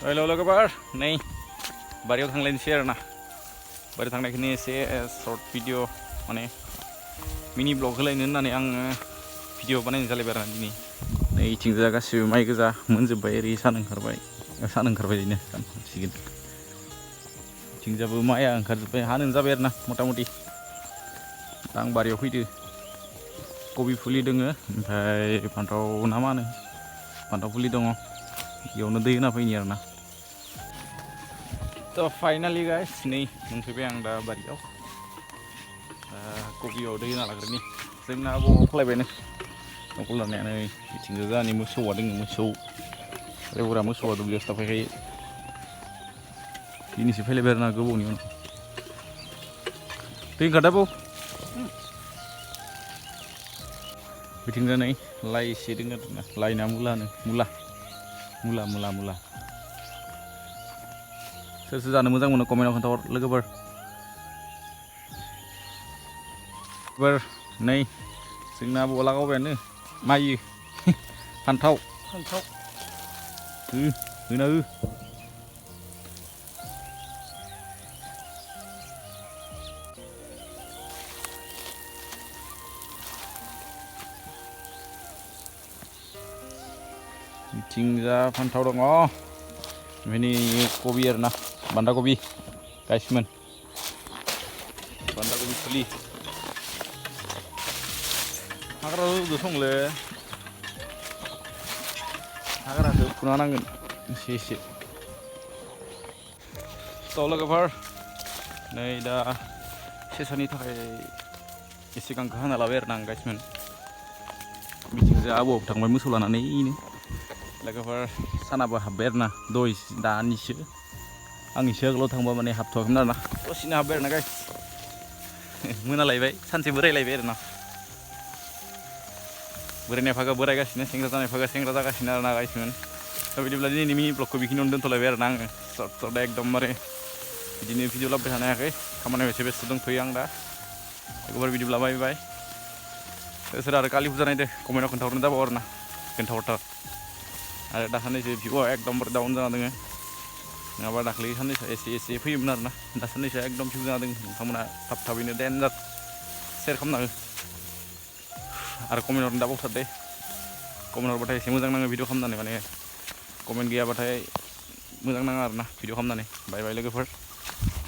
हेल' लोगोफोर नै बारियाव थांलायनोसै आरो ना बारियाव थांनायखौनो एसे सर्ट भिडिअ माने मिनि ब्लग होलायनो होननानै आङो भिडिअ बानायनाय जालायबाय आरो दिनै नै इथिंजा गासिबो माइ गोजा मोनजोब्बाय ओरै सान ओंखारबाय बिदिनो सानसिगोन इथिंजाबो माइआ ओंखारजोब्बाय हानो जाबाय आरो ना मथा मथि आं बारियाव फैदो कबि फुलि दोङो ओमफ्राय फान्थाव ना मा होनो फान्थाव फुलि दङ बेयावनो दै होना फैनि आरो ना थ' फाइनालि गाइस नै मोनफैबाय आं दा बारियाव कबियाव दै होना लाग्रोनि जोंना आबौआ खालायबायनो न'खौ लानायानो बिथिंजों जोंहानि मोसौआ दङ मोसौ रेबरा मोसौआ दुब्लियावसो थाफैखायो दिनैसो फैलायबाय आरो ना गोबावनि उनाव दै ओंखारदों आबौ बिथिंजा नै लाइ एसे दङ आरोना लाइ ना मुलानो मुला सोर सोर जानो मोजां मोनो कमेन्टआव खोन्थाहर लोगोफोर नै जोंना आबौआ लागावबायानो माइयो फान्थाव होना हो बिथिंजा फान्थाव दङ ओमफ्राय नै कबि आरो ना बान्दा कबि गायसोमोन बान्दा कबि फुलि हाग्रा संले हाग्राखौ फुना नांगोन एसे थ' लोगोफोर नै दा सेसानि थाखाय एसे गांखो हाना लाबाय आरो ना आं गायसोमोन बिथिंजा आबौआबो थांबाय मोसौ लानानै लोगोफोर सानाबो हाबबाय आरो ना दय दानिसो आं एसे आगोलाव थांबा माने हाबथ'वाखैमोन आरो ना दसेनो हाबबाय आरो ना गाइस मोनालायबाय सानसे बोरायलायबाय आरो ना बोरायनाय फागा बोरायगासिनो सेंग्रा जानाय फागा सेंग्रा जागासिनो आरो ना गाइसमोन दा बिदिब्ला दिनैनि मिनि ब्लगखौ बेखिनियावनो दोनथ'लायबाय आरो ना आङो सर्ट एकदमबारे बिदिनो भिडिअ लाबोबाय थानो हायाखै खामानियाव एसे बेस्थ' दंथ'यो आं दा लोगोफोर बिदिब्ला बाय सोर आरो कालि फुजा नायदो कमेन्टआव खोन्थाहरनो जाबाव आरो ना खोन्थाहरथार आरो दा साननैसो भिउआ एकदमबारे डाउन जाना दङ नङाबा दाख्लै साननैसो एसे फैयोमोन आरो ना दा साननैसो एकदम भिउ जाना दङ नोंथांमोना थाबैनो देनजार सेयार खालामना हो आरो कमेन्ट हरनो दाबावथार दे कमेन्ट हरबाथाय एसे मोजां नाङो भिडिअ खालामनानै माने कमेन्ट गैयाबाथाय मोजां नाङा आरो ना भिडिअ खालामनानै बाय लोगोफोर